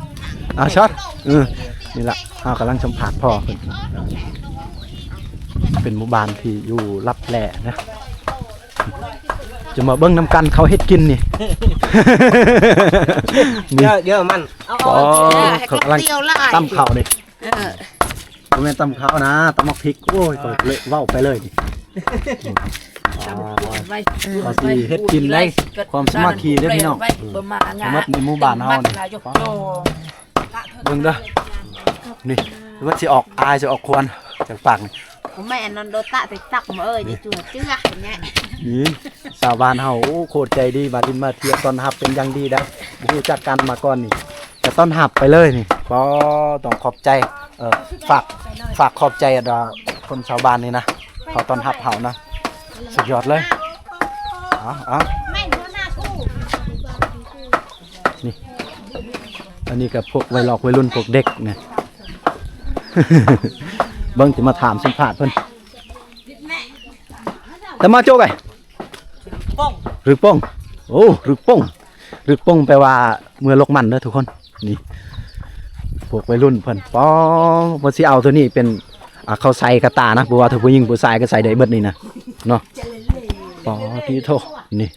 ເອົາ ຊອດ ເອີ ນີ້ລະ ເຮົາກຳລັງສຳພາດພໍ່ເພິ່ນ ເປັນໝູ່ບ້ານທີ່ຢູ່ລັບແລນະ ຈະມາເບິ່ງນຳກັນເຂົາເຮັດກິນນີ້ ນີ້ ເຍອະໆ ມັນ ອໍ ເຂົາກຳລັງຕຳເຂົ້ານີ້ ເອີ ບໍ່ແມ່ນຕຳເຂົ້ານະ ຕຳໝາກພິກ ໂອ້ຍ ຂ້ອຍເລີຍເວົ້າໄປເລີຍນີ້ ເຂົາຊິເຮັດກິນໄດ້ ຄວາມສາມັກຄີເດີພີ່ນ້ອງ ໝົດໃນໝູ່ບ້ານເຮົານີ້ ເບິ່ງເດີ ນີ້ ວ່າຊິອອກອາຍ ຊິອອກຄວນ ຈາກປາກນີ້ ບໍ່ແມ່ນອັນນັ້ນໂດຕະຕິກຕັກມາເອີຍ ນີ້ ເຈື່ອເຈື່ອແນ່ ນີ້ ຊາວບ້ານເຮົາ ໂອ້ ໂຄດໃຈດີ ມາດິນມາທຽບ ຕ້ອນຮັບເປັນຢ່າງດີໄດ໋ ບໍ່ຮູ້ຈັກກັນມາກ່ອນນີ້ ກະຕ້ອນຮັບໄປເລີຍນີ້ ກໍຕ້ອງຂອບໃຈ ເອີ ຝາກ ຝາກຂອບໃຈອັນວ່າຄົນຊາວບ້ານນີ້ນະ ເຂົາຕ້ອນຮັບເຮົານະ ສຸດຍອດເລີຍ ເອົາ ເອົາ ນີ້ ອັນນີ້ກໍພວກໄວລັອກໄວລຸ້ນ ພວກເດັກນະ ເບິ່ງ ຈະມາຖາມສຳພາດເພິ່ນ ຕະມາໂຈກໄກ ລຶກປ້ອງ ໂອ້ ລຶກປ້ອງ ລຶກປ້ອງ ແປວ່າເມືອລົກມັນເດີທຸກຄົນ ນີ້ ພວກໄວລຸ້ນເພິ່ນ ປໍ ວ່າຊິເອົາໂຕນີ້ເປັນ ອ່າ ເຂົາໃສ່ກະຕ່ານະ ບໍ່ວ່າເຖິງຜູ້ຍິງຜູ້ຊາຍກໍໃສ່ໄດ້ເບິດນີ້ນະ ເນາະ ປໍ ຕິໂທ ນີ້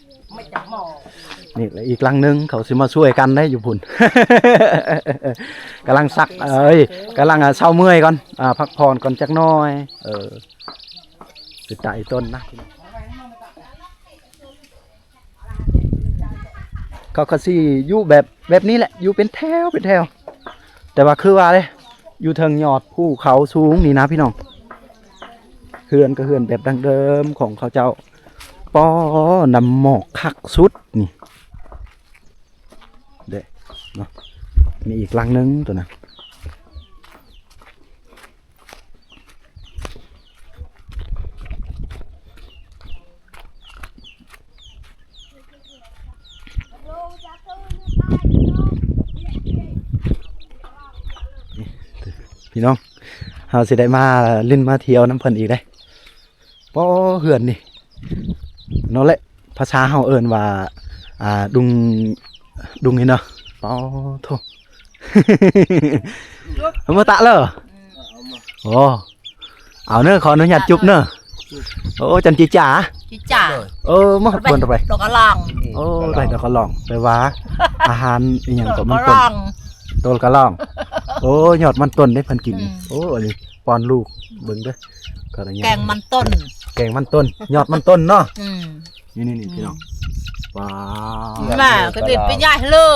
ນີ້ ແລະ ອີກຫຼັງໜຶ່ງ ເຂົາຊິມາຊ່ວຍກັນໄດ໋ຢູ່ພຸ້ນ ກຳລັງຊັກ ເອີຍ ກຳລັງ ອ່າ ເຊົາເມື່ອຍກ່ອນ ອ່າ ພັກຜ່ອນກ່ອນຈັກໜ້ອຍ ເອີ ເປັນຕາອີຕົນນະ ເຂົາກໍຊິຢູ່ແບບ ແບບນີ້ແຫຼະ ຢູ່ເປັນແຖວເປັນແຖວ ແຕ່ວ່າຄືວ່າເດ້ ຢູ່ເທິງຍອດພູເຂົາສູງນີ້ນະພີ່ນ້ອງ ເຮືອນກໍເຮືອນແບບດັ້ງເດີມຂອງເຂົາເຈົ້າ ປໍ ນ້ຳໝອກຄັກສຸດນີ້ ເດ້ເນາະ ມີອີກຫຼັງໜຶ່ງໂຕນະ ພີ່ນ້ອງ ເຮົາຊິໄດ້ມາຫຼິ້ນມາທ່ຽວນຳເພິ່ນອີກເດ້. ປໍ ເຮືອນນີ້ເນາະ ແລະ ພາສາເຮົາເອີ້ນວ່າ ອ່າ ດຸງ ດຸງນີ້ເນາະ. ປໍໂທ້ ເອົາມາຕະເລີ. ໂອ້ ເອົາເນີ ຂໍອະນຸຍາດຈຸບເນີ. ໂອ້ ຈັນຈິຈາ ຈິຈາ. ເອີ ມາຮອດບ່ອນຕໍ່ໄປ ດອກອະລ່ອງ. ໂອ້ ໄດ້ດອກອະລ່ອງ ແປວ່າອາຫານອີ່ຫຍັງກໍມັນຕົ້ນ ດອກອະລ່ອງ. ໂອ້ ຍອດມັນຕົ້ນເດ້ເພິ່ນກິນ. ໂອ້ ອັນນີ້ ປ້ອນລູກເບິ່ງເດີ ແກງມັນຕົ້ນ ແກງມັນຕົ້ນ ຍອດມັນຕົ້ນເນາະ. ອືມ ນີ້ໆໆ ພີ່ນ້ອງ. ວ້າວ ແມ່ກໍໄດ້ໄປຍ້າຍເລີ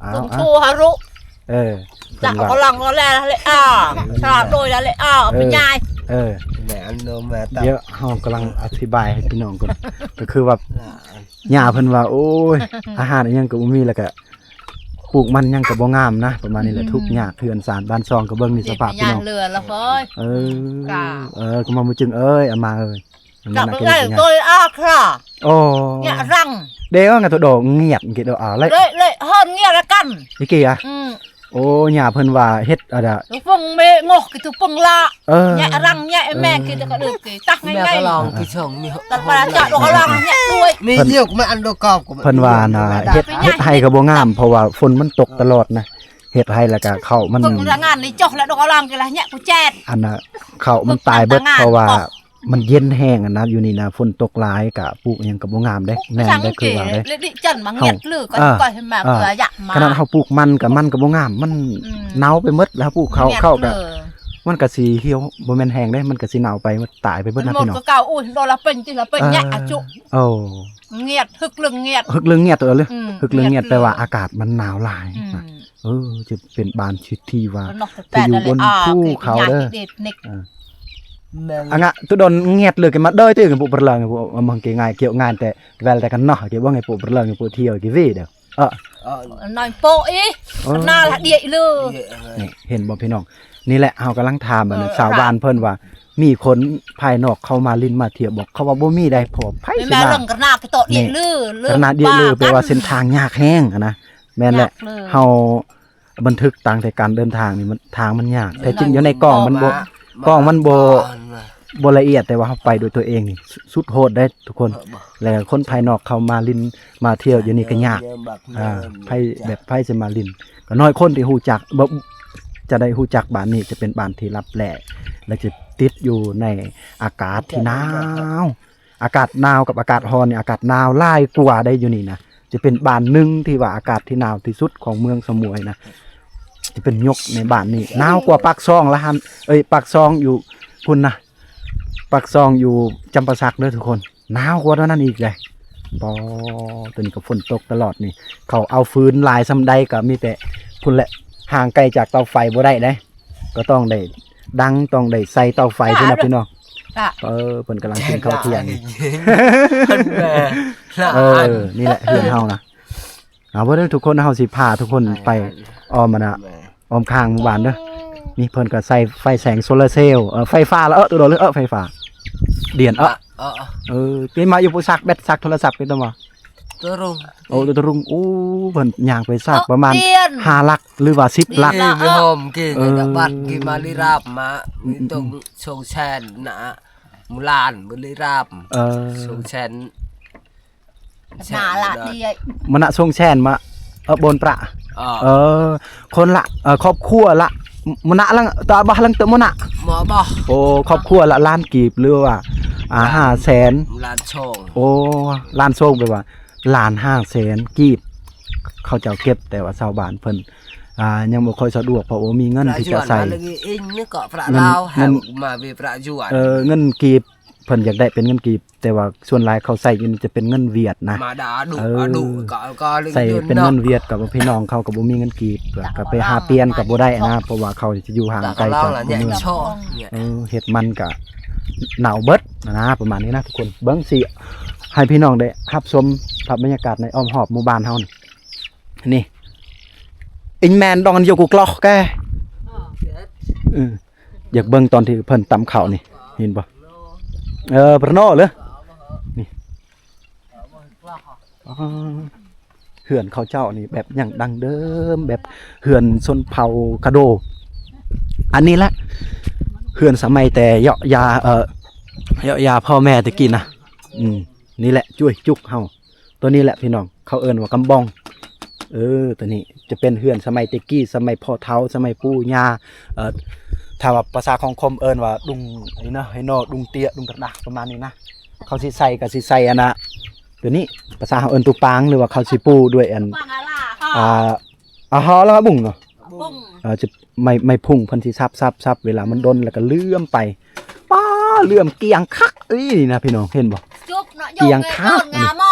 ເອົາ ເອົາ ເອີ ຈາກກຳລັງກໍແລ້ວແຫຼະ ອາ ສາໂດຍແລ້ວແຫຼະ ອາ ໄປຍ້າຍ. ເອີ ແມ່ອັນໂນແມ່ຕາ ດຽວເຮົາກຳລັງອະທິບາຍໃຫ້ພີ່ນ້ອງກ່ອນ ກໍຄືວ່າ ຍ່າເພິ່ນວ່າ ໂອ້ຍ ອາຫານອີ່ຫຍັງກໍບໍ່ມີ ແລ້ວກໍ ປູກມັນຫຍັງກໍບໍ່ງາມນະ ປະມານນີ້ແຫຼະ. ອືມ ທຸກຍາກເຮືອນຊານບ້ານຊ່ອງ ກໍເບິ່ງນີ້ສະພາບພີ່ນ້ອງ. ເອີ ເອີ ກໍມາບໍ່ຈຶ່ງເອີຍ ອາມາເອີຍ ກັບໄດ້ໂຕອາຄາ. ໂອ້ ຍາລັງ ເດ້ວ່າງາໂຕດອກງຽດກິດອາໄລເລເລີເຮີນງຽດລະກັນອີກກີອະ. ອືມ ໂອ້ ຍ່າເພິ່ນວ່າເຮັດອະດະ ປຶງເມງອກກິດປຶງລະ. ເອີ ຍາລັງຍາແມ່ກິດກະເດີກ ຕັກໄງໆ ແມ່ກໍລອງທີ່ຊ່ອງມີ ຕັດປາຈາດກໍລອງເຮັດດ້ວຍ ມີຢູ່ກໍມາອັນດອກກອບກໍ ເພິ່ນວ່ານະ ເຮັດ ເຮັດໄຮ່ກໍບໍ່ງາມ ເພາະວ່າຝົນມັນຕົກຕະຫຼອດນະ ເຮັດໄຮ່ແລ້ວກໍເຂົ້າມັນ ເພິ່ນລະງານນີ້ຈົກແລ້ວດອກອະລ່ອງກິນລະຍະກູແຈດ ອັນນ່າ ເຂົ້າມັນຕາຍເບິດ ເພາະວ່າ ມັນເຢັນແຮງຫັ້ນນະ ຢູ່ນີ້ນະ ຝົນຕົກຫຼາຍກະປູກຫຍັງກະບໍ່ງາມເດ້. ແມ່ນເດ້ ຄືວ່າເດ້ ເລະດິຈັນມາງຽດເລີຍ ເອີ ກໍເຮັດມາເພື່ອຢາກມາ ຂະໜາດເຮົາປູກມັນກະມັນກະບໍ່ງາມ ມັນເນົ່າໄປໝົດແລ້ວ. ປູກເຂົ້າ ເຂົ້າກະມັນກະຊິຫ່ຽວ ບໍ່ແມ່ນແຫ້ງເດ້ ມັນກະຊິເນົ່າໄປໝົດ ຕາຍໄປເບິດນະພີ່ນ້ອງ. ໂອ້ຍ ໂດນລະເປັນຈິລະເປັນຍະ ເອີ ອາຈຸ ໂອ້ ງຽດ ຮຶກເລື່ອງງຽດ ຮຶກເລື່ອງງຽດ ເອີ ຮຶກເລື່ອງງຽດ ແປວ່າອາກາດມັນໜາວຫຼາຍນະ. ເອີ ຈະເປັນບ້ານທີ່ ທີ່ວ່າທີ່ຢູ່ບົນພູເຂົາເດີ. ອາງະ ຕຸດອນງຽດເລີຍ ກະມາເດີຍເຕີ ກະປຸປະເລີງ ກະປຸມັງເກງາຍ ກຽວງານແຕ່ແວລແຕ່ກັນເນາະ ກະວ່າໄງປຸປະເລີງ ກະປຸທຽວ ກະເວເດີ. ເອີ ນ້ອຍໂປະອີ ເອີ ໜ້າລະດຽວເລີຍ. ນີ້ ເຫັນບໍ່ພີ່ນ້ອງ? ນີ້ແຫຼະ ເຮົາກຳລັງຖາມ ເອີ ຊາວບ້ານເພິ່ນວ່າ ມີຄົນພາຍນອກເຂົ້າມາຫຼິ້ນມາທ່ຽວບໍ່? ເຂົາວ່າບໍ່ມີໃດ ເພາະໃຜຊິມາ ກະໜາດດຽວເລີຍ ແປວ່າເສັ້ນທາງຍາກແຮງຫັ້ນນະ. ແມ່ນແຫຼະ ເຮົາບັນທຶກຕັ້ງແຕ່ການເດີນທາງນີ້ ມັນ ທາງມັນຍາກ. ແທ້ຈິງຢູ່ໃນກ້ອງມັນບໍ່ ກ້ອງມັນບໍ່ ບໍ່ລະອຽດ ແຕ່ວ່າເຮົາໄປດ້ວຍຕົວເອງນີ້ ສຸດໂຫດເດ້ທຸກຄົນ. ແລະຄົນພາຍນອກເຂົ້າມາຫຼິ້ນມາທ່ຽວຢູ່ນີ້ກະຍາກ ອາ ໃຜ ແບບໃຜຊິມາຫຼິ້ນ ກະນ້ອຍຄົນທີ່ຮູ້ຈັກ ບໍ່ ຈະໄດ້ຮູ້ຈັກບ້ານນີ້ ຈະເປັນບ້ານທີ່ລັບແລ ແລະຈະຕິດຢູ່ໃນອາກາດທີ່ໜາວ. ອາກາດໜາວກັບອາກາດຮ້ອນນີ້ ອາກາດໜາວຫຼາຍກວ່າໄດ໋ ຢູ່ນີ້ນະ. ຈະເປັນບ້ານໜຶ່ງທີ່ວ່າອາກາດທີ່ໜາວທີ່ສຸດຂອງເມືອງສະໝວຍນະ ຈະເປັນຍົກໃນບ້ານນີ້ ໜາວກວ່າປາກຊ່ອງລະຫັ້ນ ເອີຍ ປາກຊ່ອງຢູ່ພຸ້ນນະ ປາກຊ່ອງຢູ່ຈຳປາສັກເດີທຸກຄົນ ໜາວກວ່ານັ້ນອີກເດ້. ປໍ ໂຕນີ້ກະຝົນຕົກຕະຫຼອດນີ້ ເຂົາເອົາຟືນຫຼາຍສ່ຳໃດກະມີແຕ່ພຸ້ນແຫຼະ ຫ່າງໄກຈາກເຕົາໄຟບໍ່ໄດ້ເດ້ ກະຕ້ອງໄດ້ດັງ ຕ້ອງໄດ້ໃສ່ເຕົາໄຟພຸ້ນນະພີ່ນ້ອງ. ເອີ ເພິ່ນກຳລັງກິນເຂົ້າທ່ຽງ ເອີ ນີ້ແຫຼະເຮືອນເຮົານະ. ເອົາເດີທຸກຄົນ ເຮົາຊິພາທຸກຄົນໄປອ້ອມ ອັນນະ ອ້ອມຂ້າງໝູ່ບ້ານເດີ. ນີ້ເພິ່ນກະໃສ່ໄຟແສງໂຊລາເຊວ ເອີ ໄຟຟ້າລະ ເອີ ໂຕໂດນເລີຍ ເອີ ໄຟຟ້າ ດຽນ ເອີ ເອີ ເອີ ເປັນມາຢູ່ຜູ້ຊັກແບັດ ຊັກໂທລະສັບເປັນຕົວບໍ່? ໂຕລຸງ ໂອ້ ໂຕລຸງ ໂອ້ ເພິ່ນຍ່າງໄປຊັກປະມານຫ້າຫຼັກ ຫຼືວ່າສິບຫຼັກ ເອີ ບັດກິມາລີຣາບມາ ຕົງຊົງແຊນນະ ໝູ່ລານ ເອີ ຊົງແຊນ ມະນະຊົງແຊນມາ ເອີ ໂບນປະ ເອີ ຄົນລະ ເອີ ຄອບຄົວລະ ມະນະລັງຕາບາລັງເຕີມະນະ ໂອ້ ຄອບຄົວລະລ້ານກີບ ຫຼືວ່າ ອາ ຫ້າແສນ ລ້ານໂຊງ ໂອ້ ລ້ານໂຊງ ແປວ່າລ້ານຫ້າແສນກີບ ເຂົາເຈົ້າເກັບ ແຕ່ວ່າຊາວບ້ານເພິ່ນ ອາ ຍັງບໍ່ຄ່ອຍສະດວກ ເພາະບໍ່ມີເງິນທີ່ຈະໃສ່ ເງິນ ເງິນ ເອີ ເງິນກີບ ເພິ່ນຢາກໄດ້ເປັນເງິນກີບ ແຕ່ວ່າສ່ວນຫຼາຍເຂົາໃຊ້ຢູ່ນີ້ຈະເປັນເງິນຫວຽດນະ ໃຊ້ເປັນເງິນຫວຽດ ກະພີ່ນ້ອງເຂົາກະບໍ່ມີເງິນກີບ ກະໄປຫາປ່ຽນກະບໍ່ໄດ້ນະ ເພາະວ່າເຂົາຈະຢູ່ຫ່າງໄກຈາກຕົວເມືອງ ເຮັດມັນກະເນົ່າເບິດນະ ປະມານນີ້ນະທຸກຄົນ. ເບິ່ງຊິໃຫ້ພີ່ນ້ອງໄດ້ຮັບຊົມພາບບັນຍາກາດໃນອ້ອມຮອບໝູ່ບ້ານເຮົານີ້ ນີ້ ອີ່ແມ່ນດອງອັນຢົກກູກລໍແກ ເອີ ຢາກເບິ່ງຕອນທີ່ເພິ່ນຕຳເຂົ້ານີ້ ເຫັນບໍ່? ເອີ ປະໂນເລີ ນີ້ ອໍ ເຮືອນເຂົາເຈົ້ານີ້ແບບຍັງດັ້ງເດີມ ແບບເຮືອນຊົນເຜົ່າກະໂດ. ອັນນີ້ລະເຮືອນສະໄໝແຕ່ເຍາະຢາ ເອີ ເຍາະຢາພໍ່ແມ່ແຕ່ກີ້ນະ. ອືມ ນີ້ແຫຼະ ຈຸ້ຍຈຸກເຮົາ ໂຕນີ້ແຫຼະພີ່ນ້ອງ ເຂົາເອີ້ນວ່າກຳບອງ. ເອີ ໂຕນີ້ຈະເປັນເຮືອນສະໄໝແຕ່ກີ້ ສະໄໝພໍ່ເຖົ້າ ສະໄໝປູ່ຍ່າ ເອີ ຖ້າວ່າພາສາຂອງຄົມເອີ້ນວ່າດຸງ ໄອ້ເນາະ ໄຮໂນ ດຸງເຕ້ຍ ດຸງກະດາ ປະມານນີ້ນະ. ເຂົາຊິໃສ່ກະຊິໃສ່ອັນນະ ໂຕນີ້ ພາສາເຮົາເອີ້ນຕູປາງ ຫຼືວ່າເຂົາຊິປູດ້ວຍອັນ ອາ ອາ ຫາລະບຸງເນາະ ເອີ ຈະ ໄມ້ ໄມ້ພຸ່ງເພິ່ນຊິສັບໆໆ ເວລາມັນດົນແລ້ວກະເຫຼື້ອມໄປ. ປ້າ ເຫຼື້ອມກ້ຽງຄັກອີ່ນະພີ່ນ້ອງ ເຫັນບໍ່? ກ້ຽງຄັກ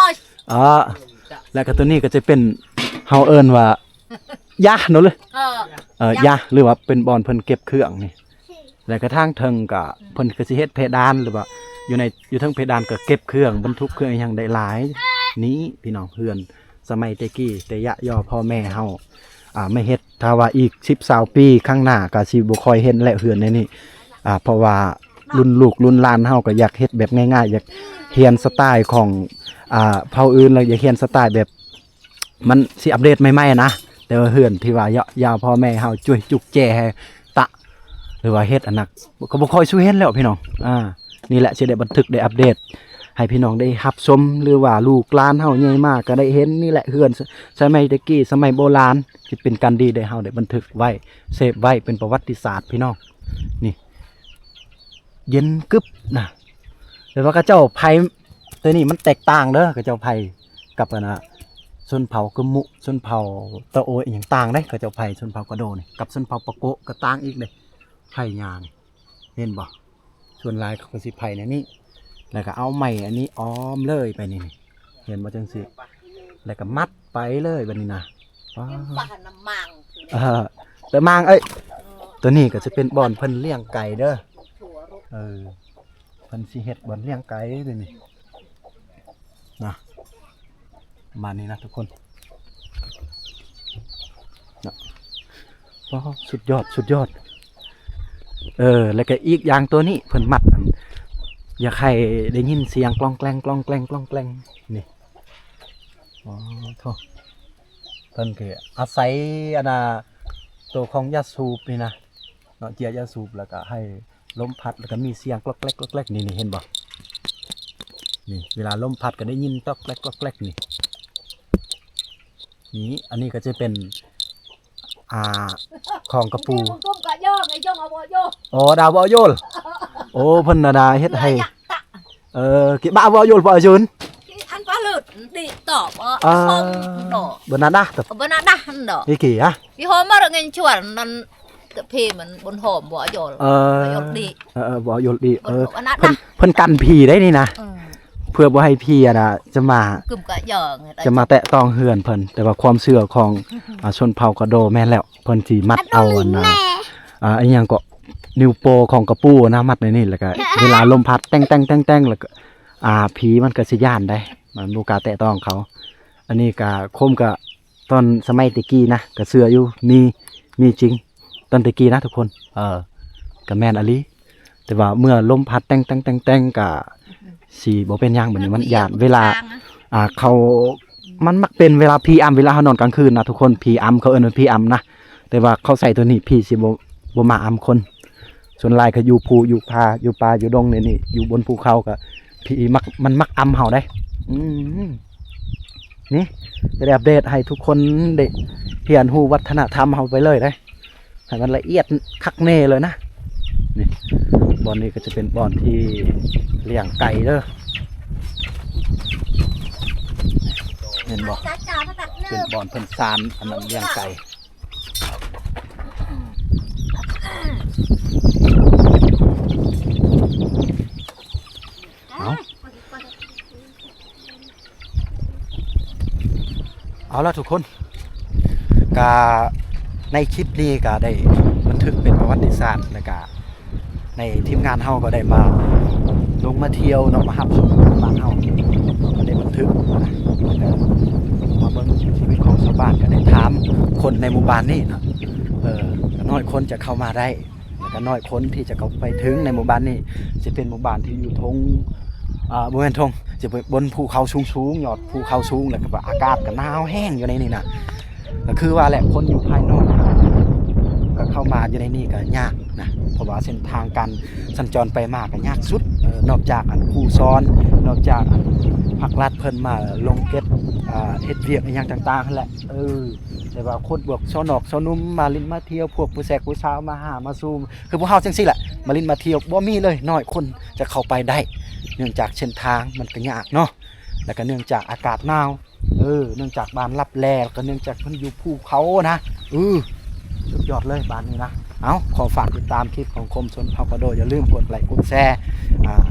ເອີ ແລ້ວກະໂຕນີ້ກະຈະເປັນ ເຮົາເອີ້ນວ່າຢາເນາະ ເອີ ຢາ ຫຼືວ່າເປັນບ່ອນເພິ່ນເກັບເຄື່ອງນີ້. ແລ້ວກະທາງເທິງກະເພິ່ນກະຊິເຮັດເພດານ ຫຼືວ່າຢູ່ໃນ ຢູ່ເທິງເພດານກະເກັບເຄື່ອງ ບັນທຸກເຄື່ອງອີ່ຫຍັງໄດ້ຫຼາຍ. ນີ້ພີ່ນ້ອງ ເຮືອນສະໄໝແຕ່ກີ້ ແຕ່ຍະຍໍ່ພໍ່ແມ່ເຮົາ ອາ ມາເຮັດ ຖ້າວ່າອີກສິບຊາວປີຂ້າງໜ້າກະຊິບໍ່ຄ່ອຍເຫັນແລ້ວເຮືອນໃນນີ້ ອາ ເພາະວ່າລຸ້ນລູກລຸ້ນຫຼານເຮົາກະຢາກເຮັດແບບງ່າຍໆ ຢາກຮຽນສະໄຕຂອງ ອາ ເຜົ່າອື່ນ ແລ້ວຢາກຮຽນສະໄຕແບບ ມັນຊິອັບເດດໃໝ່ໆນະ. ແຕ່ວ່າເຮືອນທີ່ວ່າເຍາະຢາພໍ່ແມ່ເຮົາ ຈຸ້ຍຈຸກແຈໃຫ້ຕະ ຫຼືວ່າເຮັດອັນນັ້ນ ກະບໍ່ຄ່ອຍສູ່ເຫັນແລ້ວພີ່ນ້ອງ. ອາ ນີ້ແຫຼະ ຊິໄດ້ບັນທຶກໄດ້ອັບເດດໃຫ້ພີ່ນ້ອງໄດ້ຮັບຊົມ ຫຼືວ່າລູກຫຼານເຮົາໃຫຍ່ມາກະໄດ້ເຫັນ. ນີ້ແຫຼະເຮືອນສະໄໝແຕ່ກີ້ ສະໄໝໂບລານ ຊິເປັນການດີໄດ້ ເຮົາໄດ້ບັນທຶກໄວ້ ເຊບໄວ້ເປັນປະຫວັດຕິສາດພີ່ນ້ອງ. ນີ້ ເຢັນກຶບນະ ແຕ່ວ່າເຂົາເຈົ້າໄພ ໂຕນີ້ມັນແຕກຕ່າງເດີ ເຂົາເຈົ້າໄພກັບອັນນ່າ ຊົນເຜົ່າກຶມມຸ ຊົນເຜົ່າຕະໂອ ອີ່ຫຍັງຕ່າງເດ້ ເຂົາເຈົ້າໄພຊົນເຜົ່າກະໂດນີ້ ກັບຊົນເຜົ່າປະໂກະກໍຕ່າງອີກເດ້ ໄພຫຍ້ານີ້ ເຫັນບໍ່? ສ່ວນຫຼາຍເຂົາກໍຊິໄພແນວນີ້ ແລ້ວກໍເອົາໄມ້ອັນນີ້ອ້ອມເລີຍໄປນີ້ ເຫັນບໍ່? ຈັ່ງຊີ້ ແລ້ວກໍມັດໄປເລີຍບັດນີ້ນະ. ວ້າ ເອີ ແຕ່ມາງເອີຍ ໂຕນີ້ກໍຈະເປັນບ່ອນເພິ່ນລ້ຽງໄກ່ເດີ ເອີ ເພິ່ນຊິເຮັດບ່ອນລ້ຽງໄກ່ເດ້ນີ້ນະ ປະມານນີ້ນະທຸກຄົນເນາະ. ວ້າວ ສຸດຍອດ ສຸດຍອດ ເອີ ແລ້ວກໍອີກຢ່າງໂຕນີ້ເພິ່ນມັດ ຢາກໃຫ້ໄດ້ຍິນສຽງກອງແກງ ກອງແກງ ກອງແກງນີ້. ອໍ ໂທ້ ເພິ່ນກໍອາໄສອັນນ່າ ໂຕຂອງຢາສູບນີ້ນະເນາະ ເຈ້ຍຢາສູບ ແລ້ວກໍໃຫ້ລົມພັດ ແລ້ວກໍມີສຽງກອກແກກ ກອກແກກ ນີ້ ນີ້ ເຫັນບໍ່? ນີ້ ເວລາລົມພັດກໍໄດ້ຍິນກອກແກກ ກອກແກກ ນີ້ ນີ້ ອັນນີ້ກໍຈະເປັນ ອ່າ ຂອງກະປູ ອໍ ດາວບໍ່ໂຍລ ໂອ້ ເພິ່ນນະດາເຮັດໃຫ້ ເອີ ກິບາບໍ່ໂຍລບໍ່ຍືນ ອັນປາລຶດດີຕອບ ເອີ ບໍ່ນາດາ ບໍ່ນາດາດອກ ອີກກີ ຮະ ອີຫອມມາເງິນຊວນນັ້ນ ກະເພມັນບົນຫອມບໍ່ຍອລ ເອີ ບໍ່ຍອລດີ ເອີ ບໍ່ຍອລດີ ເອີ ເພິ່ນ ເພິ່ນກັນຜີໄດ້ນີ້ນະ ເອີ ເພື່ອບໍ່ໃຫ້ຜີອັນນ່າ ຈະມາ ຈະມາແຕະຕ້ອງເຮືອນເພິ່ນ ແຕ່ວ່າຄວາມເຊື່ອຂອງ ອ່າ ຊົນເຜົ່າກະໂດ ແມ່ນແລ້ວ ເພິ່ນຊິມັດເອົາອັນນ່າ ອ່າ ອີຫຍັງເກາະ ນິ້ວໂປ້ຂອງກະປູນະ ມັດໃນນີ້ ແລ້ວກະເວລາລົມພັດແຕ່ງໆໆໆ ແລ້ວກະ ອ່າ ຜີມັນກະຊິຢ້ານໄດ໋ ມັນບໍ່ກ້າແຕະຕ້ອງເຂົາ. ອັນນີ້ກະຄົມກະ ຕອນສະໄໝແຕ່ກີ້ນະ ກະເຊື່ອຢູ່ ມີ ມີຈິງ ຕອນແຕ່ກີ້ນະທຸກຄົນ ເອີ ກະແມ່ນອີ່ຫຼີ ແຕ່ວ່າເມື່ອລົມພັດແຕ່ງໆໆໆ ກະຊິບໍ່ເປັນຫຍັງ ບັດນີ້ມັນຢ້ານເວລາ ອ່າ ເຂົາ ມັນມັກເປັນເວລາຜີອຳ ເວລາເຮົານອນກາງຄືນນະທຸກຄົນ ຜີອຳ ເຂົາເອີ້ນວ່າຜີອຳນະ ແຕ່ວ່າເຂົາໃສ່ໂຕນີ້ ຜີຊິບໍ່ ບໍ່ມາອຳຄົນ. ສ່ວນຫຼາຍກໍຢູ່ພູຢູ່ປ່າ ຢູ່ປ່າຢູ່ດົງນີ້ ນີ້ ຢູ່ບົນພູເຂົາກໍຜີມັກ ມັນມັກອຳເຮົາໄດ໋. ອືມ ນີ້ ຈະໄດ້ອັບເດດໃຫ້ທຸກຄົນໄດ້ຮຽນຮູ້ວັດທະນະທຳເຮົາໄປເລີຍເດ້ ໃຫ້ມັນລະອຽດຄັກແນ່ເລີຍນະ. ນີ້ ບ່ອນນີ້ກໍຈະເປັນບ່ອນທີ່ລ້ຽງໄກ່ເດີ ເຫັນບໍ່? ເປັນບ່ອນເພິ່ນຊານອັນນັ້ນລ້ຽງໄກ່. ເອົາ ເອົາລະທຸກຄົນ ກະໃນຄລິບນີ້ກະໄດ້ບັນທຶກເປັນປະຫວັດຕິສາດ ແລະກະ ໃນທີມງານເຮົາກໍໄດ້ມາ ລົງມາທ່ຽວເນາະ ມາຮັບຊົມບ້ານເຮົາ ກໍໄດ້ບັນທຶກນະ ແລ້ວກໍມາເບິ່ງຊີວິດຂອງຊາວບ້ານ ກໍໄດ້ຖາມຄົນໃນໝູ່ບ້ານນີ້ເນາະ ເອີ ກໍນ້ອຍຄົນຈະເຂົ້າມາໄດ້ ແລ້ວກໍນ້ອຍຄົນທີ່ຈະເຂົ້າໄປເຖິງໃນໝູ່ບ້ານນີ້ ຊິເປັນໝູ່ບ້ານທີ່ຢູ່ທົ່ງ ອ່າ ບໍ່ແມ່ນທົ່ງ ຊິເປັນບົນພູເຂົາສູງໆ ຍອດພູເຂົາສູງ ແລ້ວກໍອາກາດກໍໜາວແຮງຢູ່ໃນນີ້ນະ. ກໍຄືວ່າແຫຼະ ຄົນຢູ່ພາຍນອກກໍເຂົ້າມາຢູ່ໃນນີ້ກໍຍາກນະ ເພາະວ່າເສັ້ນທາງການສັນຈອນໄປມາກໍຍາກສຸດ ເອີ ນອກຈາກອັນຄູສອນ ນອກຈາກອັນພາກລັດເພິ່ນມາລົງເກັບ ອ່າ ເຮັດວຽກອີ່ຫຍັງຕ່າງໆຫັ້ນແຫຼະ ເອີ ແຕ່ວ່າຄົນພວກຊາວນອກຊາວໜຸ່ມມາຫຼິ້ນມາທ່ຽວ ພວກຜູ້ແຊກຜູ້ສາວມາຫາມາຊູມ ຄືພວກເຮົາຈັ່ງຊີ້ແຫຼະ ມາຫຼິ້ນມາທ່ຽວ ບໍ່ມີເລີຍ ນ້ອຍຄົນຈະເຂົ້າໄປໄດ້ ເນື່ອງຈາກເສັ້ນທາງມັນກໍຍາກເນາະ ແລ້ວກໍເນື່ອງຈາກອາກາດໜາວ ເອີ ເນື່ອງຈາກບ້ານລັບແລ ແລ້ວກໍເນື່ອງຈາກເພິ່ນຢູ່ພູເຂົານະ ເອີ ສຸດຍອດເລີຍບ້ານນີ້ນະ. ເອົາ ຂໍຝາກຕິດຕາມຄລິບຂອງຄົມຊົນເຜົ່າກະໂດ ຢ່າລືມກົດໄລກົດແຊ ອ່າ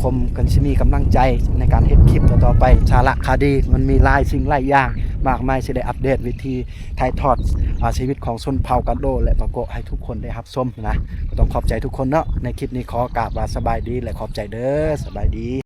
ຄົມກໍຊິມີກຳລັງໃຈໃນການເຮັດຄລິບຕໍ່ໆໄປ ສາລະຄະດີ ມັນມີຫຼາຍສິ່ງຫຼາຍຢ່າງມາກມາຍ ຊິໄດ້ອັບເດດວິທີຖ່າຍທອດ ອ່າ ຊີວິດຂອງຊົນເຜົ່າກະໂດ ແລະປະໂກະ ໃຫ້ທຸກຄົນໄດ້ຮັບຊົມນະ. ກໍຕ້ອງຂອບໃຈທຸກຄົນເນາະ ໃນຄລິບນີ້ຂໍກາບວ່າສະບາຍດີ ແລະຂອບໃຈເດີ ສະບາຍດີ.